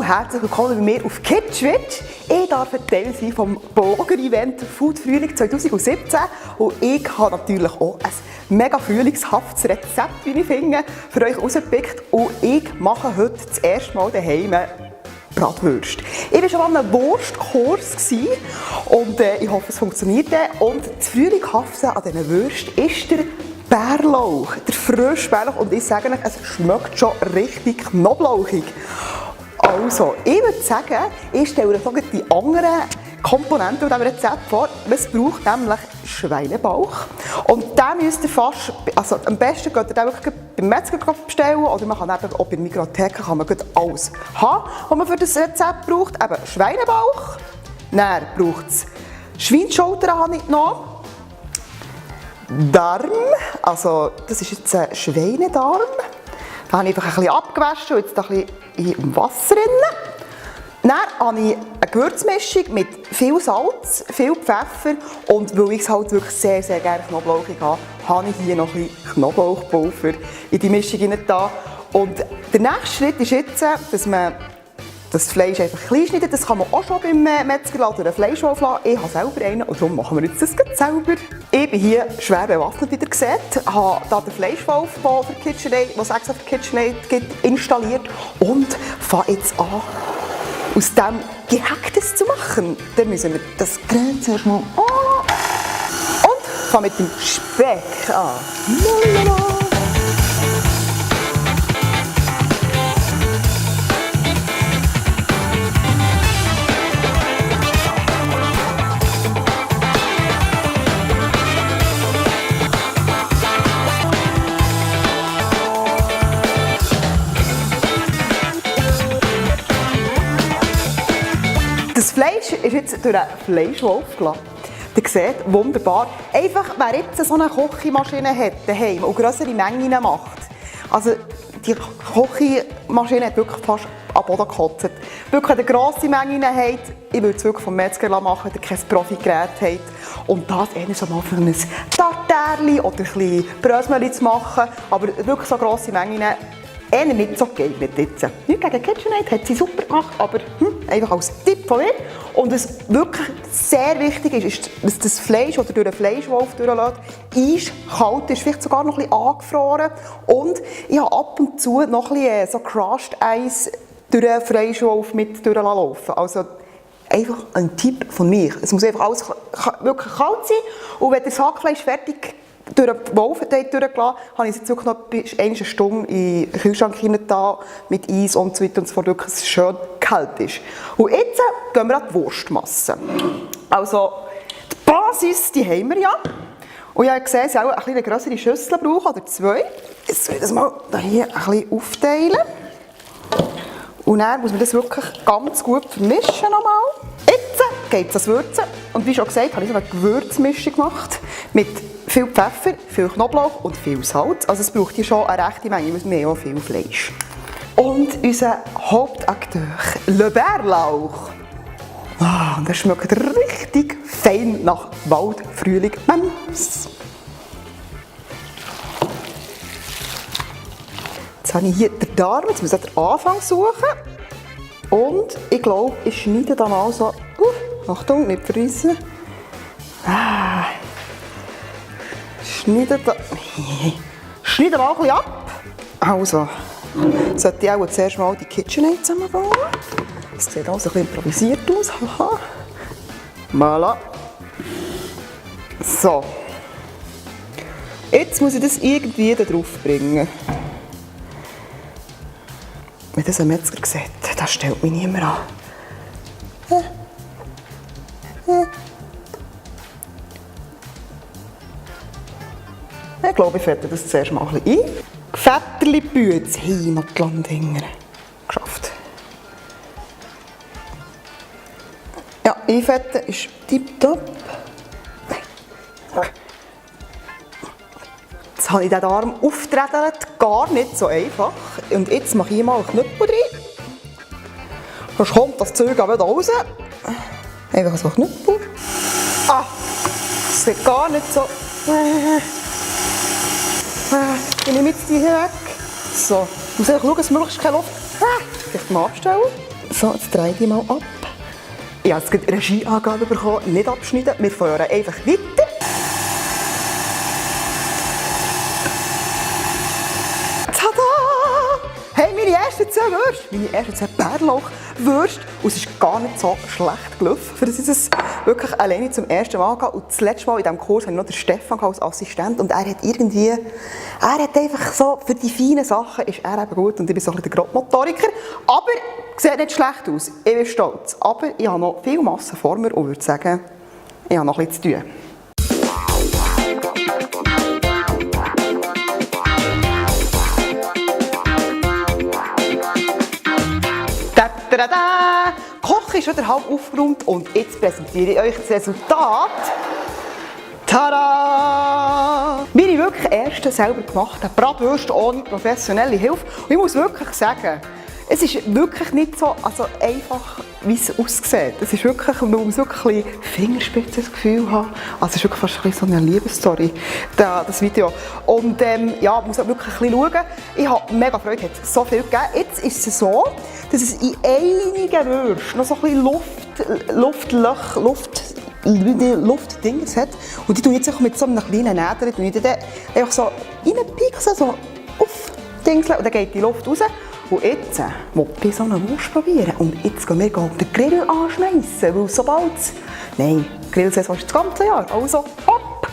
herzlich willkommen bei mir auf KidSwitch. Ich darf ein Teil sein vom Blogger-Event Food Frühling 2017 und ich habe natürlich auch ein mega frühlingshaftes Rezept, wie ich finde, für euch rausgepickt und ich mache heute das erste Mal daheim Bratwürste. Ich war schon an einem Wurstkurs und ich hoffe, es funktioniert. Und das Frühlinghafte an diesen Würsten ist der Bärlauch, der frische Bärlauch. Und ich sage euch, es schmeckt schon richtig knoblauchig. Also, ich würde sagen, ich stelle euch die anderen Komponenten von diesem Rezept vor. Es braucht nämlich Schweinebauch. Und den müsst ihr fast, also am besten könnt ihr den wirklich beim Metzger bestellen oder man kann eben auch bei der Mikrotheke kann man alles haben, was man für das Rezept braucht. Eben Schweinebauch, dann braucht es Schweinsschulter habe ich noch, Darm, also das ist jetzt ein Schweinedarm. Den habe ich einfach ein bisschen abgewaschen und jetzt ein bisschen im Wasser drin. Dann habe ich eine Gewürzmischung mit viel Salz, viel Pfeffer und weil ich es halt wirklich sehr, sehr gerne knoblauchig habe, habe ich hier noch ein bisschen Knoblauchpulver in die Mischung hinein. Und der nächste Schritt ist jetzt, dass man das Fleisch einfach klein schneidet. Das kann man auch schon beim Metzger oder einen Fleischwolf lassen. Ich habe selber einen und darum machen wir jetzt das selber. Ich bin hier schwer bewaffnet, wie ihr seht. Ich habe hier den Fleischwolf, der es extra für KitchenAid gibt, installiert und fange jetzt an, aus dem Gehacktes zu machen. Dann müssen wir das Gerät zuerst mal und fange mit dem Speck an. Das Fleisch ist jetzt durch einen Fleischwolf gelassen. Ihr seht, wunderbar. Einfach, wer jetzt so eine Kochmaschine hat daheim und grössere Mengen macht. Also die Kochmaschine hat wirklich fast am Boden gekotzt. Wirklich, wenn ihr grosse Mengen habt, ich würde es wirklich vom Metzger machen, wenn ihr kein Profigerät habt. Und das eher so mal für ein Tartärli oder ein bisschen Brösmeli zu machen. Aber wirklich so grosse Mengen eher nicht so geeignet jetzt. Nicht gegen KitchenAid, hat sie super gemacht, aber einfach als Tipp von mir. Und was wirklich sehr wichtig ist, dass das Fleisch, das durch den Fleischwolf durchlässt, eiskalt ist, vielleicht sogar noch ein bisschen angefroren. Und ich habe ab und zu noch ein bisschen so Crushed Eis durch den Fleischwolf mit durchlaufen. Also einfach ein Tipp von mir. Es muss einfach alles wirklich kalt sein. Und wenn das Hackfleisch fertig durch den Wolf durchgelassen, habe ich es jetzt wirklich noch eine Stunde in den Kühlschrank hinein mit Eis und so weiter und so fort, wirklich es schön kalt ist. Und jetzt gehen wir an die Wurstmasse. Also die Basis, die haben wir ja. Und ich habe gesehen, dass ich auch eine grössere Schüssel brauche, oder zwei. Jetzt soll ich das mal hier ein bisschen aufteilen. Und dann muss man das wirklich ganz gut vermischen nochmal. Jetzt geht es ans Würzen. Und wie schon gesagt, habe ich so eine Gewürzmischung gemacht mit viel Pfeffer, viel Knoblauch und viel Salz. Also es braucht hier schon eine rechte Menge, wir haben auch viel Fleisch. Und unser Hauptakteur, Le Bärlauch. Und der schmeckt richtig fein nach Waldfrühling. Jetzt habe ich hier den Darm, jetzt muss ich den Anfang suchen. Und ich glaube, ich schneide da mal so, Achtung, nicht verrissen. Schneide mal ein bisschen ab. Also, sollte ich auch zuerst mal die KitchenAid zusammenbauen. Das sieht alles ein bisschen improvisiert aus. Voilà. So. Jetzt muss ich das irgendwie da drauf bringen. Wenn das ein Metzger sieht, das stellt mich niemand an. Ich glaube, ich fette das zuerst mal ein bisschen ein. Gefätterli-Bütz, Heimatland hingern. Geschafft. Ja, einfetten ist tipptopp. Jetzt habe ich den Arm aufgetretelt, gar nicht so einfach. Und jetzt mache ich hier mal einen Knüppel rein. Sonst kommt das Zeug auch wieder raus. Einfach so einen Knüppel. Das sieht gar nicht so. Ich nehme jetzt die hier weg. So, ich muss einfach schauen, dass möglichst keine Luft. Vielleicht mal abstellen. So, jetzt drehe ich die mal ab. Ich habe jetzt Regieangabe bekommen, nicht abschneiden. Wir fahren einfach weiter. Tada! Hey, meine ersten 10 Würste, meine ersten 10 Bärlauchwürste. Und es ist gar nicht so schlecht gelaufen, für das ich es wirklich alleine zum ersten Mal gehe. Und das letzte Mal in diesem Kurs hatte ich noch den Stefan als Assistent. Und er hat einfach so, für die feinen Sachen ist er eben gut. Und ich bin so ein bisschen der Grobmotoriker. Aber sieht nicht schlecht aus. Ich bin stolz. Aber ich habe noch viel Masse vor mir und würde sagen, ich habe noch etwas zu tun. Tada! Die Küche ist wieder halb aufgeräumt und jetzt präsentiere ich euch das Resultat. Tada! Meine wirklich ersten selber gemachten Bratwürste ohne professionelle Hilfe. Und ich muss wirklich sagen, es ist wirklich nicht so einfach, wie es aussieht. Es ist wirklich, man muss wirklich ein Fingerspitzengefühl haben. Also es ist wirklich fast so eine Liebesstory, das Video. Und ja, man muss auch wirklich ein bisschen schauen. Ich habe mega Freude, es hat so viel gegeben. Jetzt ist es so, dass es in einigen Würsten noch so ein bisschen Luftdinges hat. Und die tue ich jetzt mit so einem kleinen Näder, tue ich dann einfach so reinpieksen, so auf Dingseln, und dann geht die Luft raus. Und jetzt möchte ich so eine Wurst probieren. Und jetzt gehen wir den Grill anschmeissen, weil sobald... Nein, die Grillsaison ist das ganze Jahr, also hopp!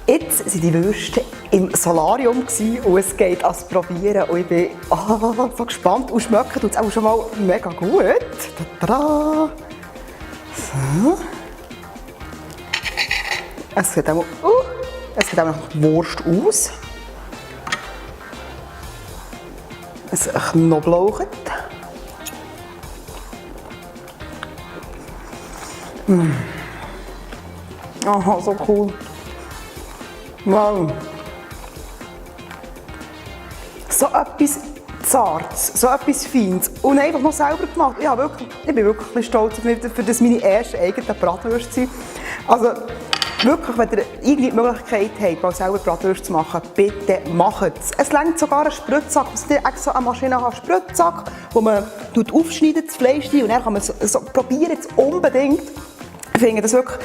Jetzt waren die Würste im Solarium und es geht ans Probieren. Und ich bin so gespannt. Und schmecken tut es auch schon mal mega gut. Tada! So. Es sieht auch nach Wurst aus. Ein Knoblauch. Aha, so cool. Wow. So etwas Zartes, so etwas Feines und einfach noch selber gemacht. Ja, wirklich, ich bin wirklich stolz auf mich, für das meine ersten eigenen Bratwürste sind. Also wirklich, wenn ihr irgendwie die Möglichkeit habt, mal selber Bratwürste zu machen, bitte macht es. Es reicht sogar ein Spritzsack, dass ihr extra eine Maschine habt, einen Spritzsack, wo man aufschneidet, das Fleisch rein, und dann kann man so probieren es unbedingt. Ich finde das wirklich,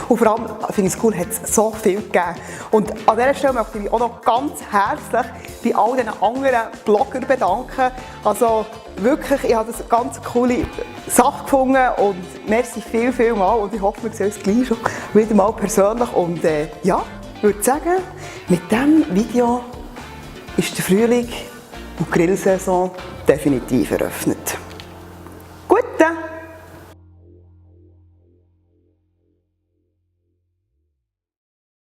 und vor allem finde ich es cool, hat es so viel gegeben. Und an dieser Stelle möchte ich mich auch noch ganz herzlich bei all den anderen Bloggern bedanken. Also wirklich, ich habe das eine ganz coole Sache gefunden und merci viel mal, und ich hoffe, wir sehen uns gleich schon wieder mal persönlich. Und ja, ich würde sagen, mit diesem Video ist der Frühling und die Grillsaison definitiv eröffnet.